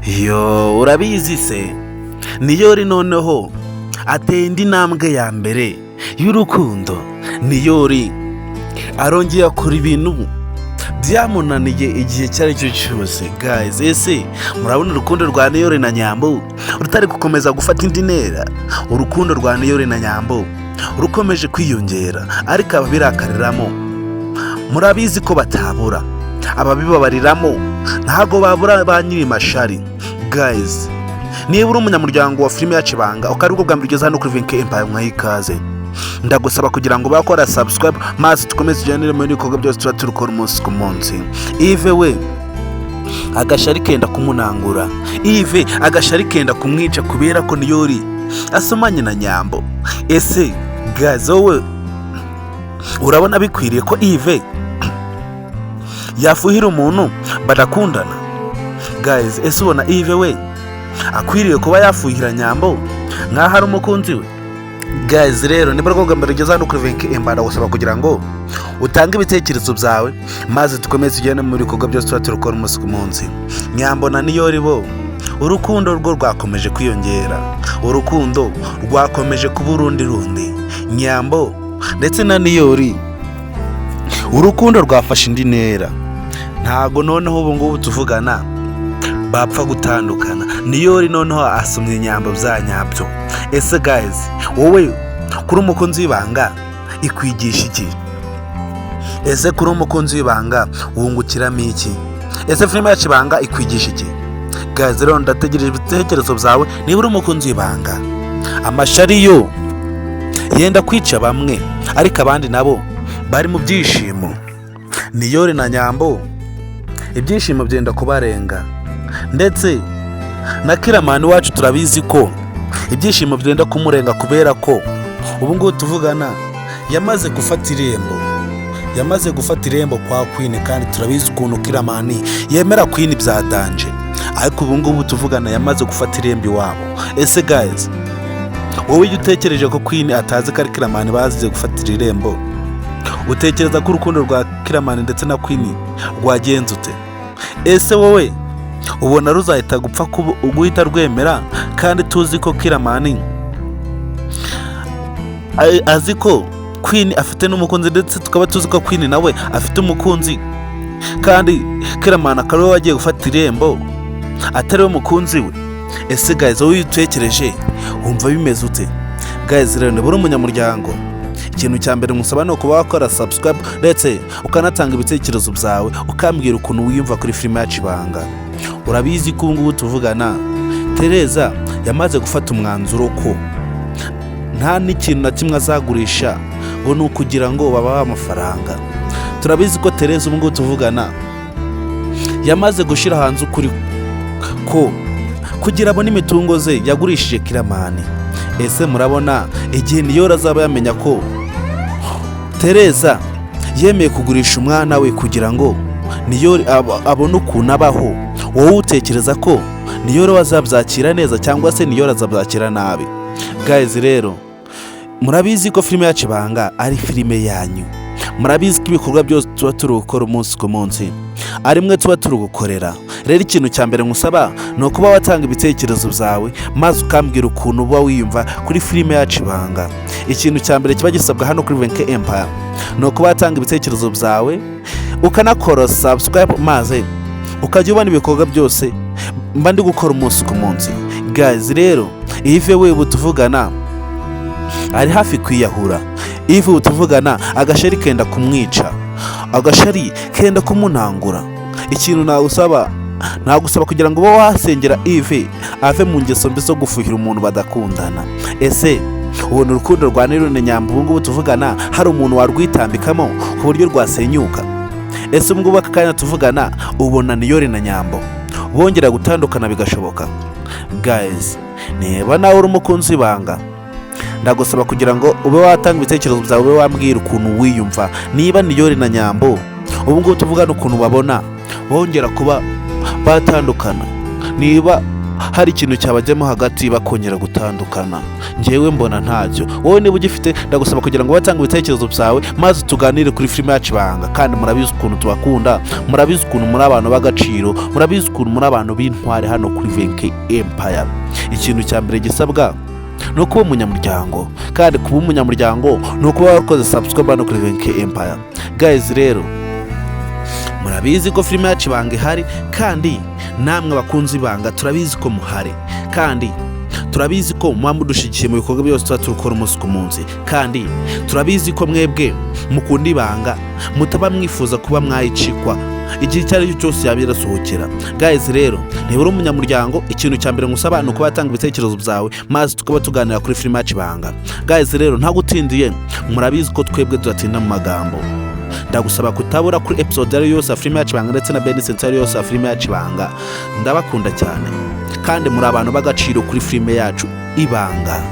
Yo, urabizi se, Niyori noneho ateye indi ntambwe ya mbere y'urukundo. Niyori arongeye akora ibintu byamunaniye igihe icyo ari cyo cyose. Guys, ese murabona urukundo rwa Niyori na Nyambo rutari gukomeza gufata indi ntera? Urukundo rwa Niyori na Nyambo rukomeje kwiyongera, ariko ababirakariramo murabizi ko batabura, ababibabariramo ntabwo babura, ba nyiri mashari. Guys, niba uri umunyamuryango wa filime yacu Ibanga, ukaba aribwo bwa mbere ugeze hano kuri Venke Empire, mwaha ikaze. Ndagusaba kugira ngo bakora subscribe maze dukomeze tugendere muri ibikorwa byose tuba turukora umunsi ku munsi. Yves we agashari kenda kumunangura, Yves agashari kenda kumwica kubera ko Niyori asomanye na Nyambo. Ese guys, wowe urabona bikwiriye ko Yves yafuhira umuntu badakundana? Guys, ese ubona Yves we akwiriye kuba yafuhira Nyambo nk'aho ari umukunzi we? Guys, rero niba rwo bwa mbere ugeze hano kuri Venke Empire, ndagusaba kugira ngo utange ibitekerezo byawe maze dukomeze tugende mu bikorwa byose tuba turukora umunsi ku munsi. Nyambo na Niyori bo urukundo rwo rwakomeje kwiyongera, urukundo rwakomeje kuba urundi rundi. Nyambo ndetse na Niyori urukundo rwafashe indi ntera. Ntago noneho ubu ngubu tuvugana bapfa gutandukana. Niyori noneho asomye Nyambo bya nyabyo. Ese guys, wowe kuri umukunzi w'Ibanga ikwigisha iki? Ese kuri umukunzi w'Ibanga wungukiramo iki? Ese filime yacu Ibanga ikwigisha iki? Guys, rero ndategereje ibitekerezo byawe niba uri umukunzi w'Ibanga. Amashari yo yenda kwica bamwe, ariko abandi nabo bari mu byishimo. Niyori na Nyambo ibyishimo byenda kubarenga, ndetse na Kiramani wacu turabizi ko ibyishimo byenda kumurenga, kubera ko ubu ngubu tuvugana yamaze gufata irembo, yamaze gufata irembo kwa Queen. Kandi turabizi ukuntu Kiramani yemera Queen bya danger, ariko ubu ngubu tuvugana yamaze gufata irembo iwabo. Ese guys, wowe iyo utekereje ko Queen atazi ko ari Kiramani bazize gufatira irembo, utekereza ko urukundo rwa Kiramani ndetse na Queen rwagenze ute? Ese wowe ubona ruzahita gupfa guhita rwemera, kandi tuzi ko Kiramani azi ko Queen afite n'umukunzi, ndetse tukaba tuzi ko Queen nawe afite umukunzi, kandi Kiramani akaba ariwe wagiye gufata irembo atari we mukunzi we? Ese guys, wowe iyo utekereje wumva bimeze ute? Guys, rero niba uri umunyamuryango, ikintu cya mbere musaba ni ukuba wakora subscribe, ndetse ukanatanga ibitekerezo byawe, ukambwira ukuntu wiyumva kuri filime yacu Ibanga. Urabizi ko ubu ngubu tuvugana Tereza yamaze gufata umwanzuro ko nta n'ikintu na kimwe azagurisha ngo ni ukugira ngo babahe amafaranga. Turabizi ko Tereza ubu ngubu tuvugana yamaze gushyira hanze ukuri ko kugira abone imitungo ze yagurishije Kiramani. Ese murabona igihe Niyori azaba yamenya ko Tereza yemeye kugurisha umwana we kugira ngo Niyori abone ukuntu abaho, wowe utekereza ko Niyori we azabyakira neza cyangwa se Niyori azabyakira nabi? Guys, rero murabizi ko filime yacu Ibanga ari filime yanyu. Murabizi ko ibikorwa byose tuba turi gukora umunsi ku munsi ari mwe tuba turi gukorera. Rero ikintu cya mbere nkusaba ni ukuba watanga ibitekerezo byawe maze ukambwira ukuntu uba wiyumva kuri filime yacu Ibanga. Ikintu cya mbere kiba gisabwa hano kuri Venke Empire ni ukuba watanga ibitekerezo byawe, ukanakora subscribe, maze ukajya ubona ibikorwa byose mba ndi gukora umunsi ku munsi. Guys, rero Yves we ubu tuvugana ari hafi kwiyahura. Yves ubu tuvugana agashari kenda kumwica, agashari kenda kumunangura. Ikintu nagusaba, nagusaba kugira ngo ube wasengera Yves ave mu ngeso mbi zo gufuhira umuntu badakundana. Ese ubona urukundo rwa Nirune Nyambo ubu ngubu tuvugana hari umuntu warwitambikamo ku buryo rwasenyuka? Ese ubu ngubu aka kanya tuvugana ubona Niyori na Nyambo bongera gutandukana bigashoboka? Guys, niba nawe uri umukunzi w'Ibanga, ndagusaba kugira ngo ube watanga ibitekerezo byawe, ube wambwira ukuntu wiyumva niba Niyori na Nyambo ubu ngubu tuvugana ukuntu babona bongera kuba batandukana, niba Hari ikintu cyabajyamo hagati bakongera gutandukana? Njyewe mbona ntacyo. Wowe niba ugifite, ndagusaba kugira ngo watange ibitekerezo byawe maze tuganire kuri filime yacu Ibanga. Kandi murabizi ukuntu tubakunda, murabizi ukuntu muri abantu b'agaciro, murabizi ukuntu muri abantu b'intwari hano kuri Venke Empire. Ikintu cya mbere gisabwa ni ukuba umunyamuryango, kandi kuba umunyamuryango ni ukuba warakoze subscribe hano kuri Venke Empire. Guys, rero murabizi ko filime yacu Ibanga ihari, kandi namwe abakunzi Ibanga turabizi ko muhari, kandi turabizi ko muba mudushyigikiye mu bikorwa byose tuba turukora umunsi ku munsi, kandi turabizi ko mwebwe mukunda Ibanga, mutaba mwifuza kuba mwayicikwa igihe icyo ari cyo cyose yaba irasohokera. Guys, rero niba uri umunyamuryango, ikintu cya mbere ngusaba ni ukuba watanga ibitekerezo byawe maze tukaba tuganira kuri filime yacu Ibanga. Guys, rero ntagutindiye, murabizi ko twebwe tudatinda mu magambo. Ndagusaba kutabura kuri episode ari yose ya filime yacu Ibanga ndetse na benisenti ari yose ya filime yacu Ibanga. Ndabakunda cyane kandi muri abantu b'agaciro kuri filime yacu Ibanga.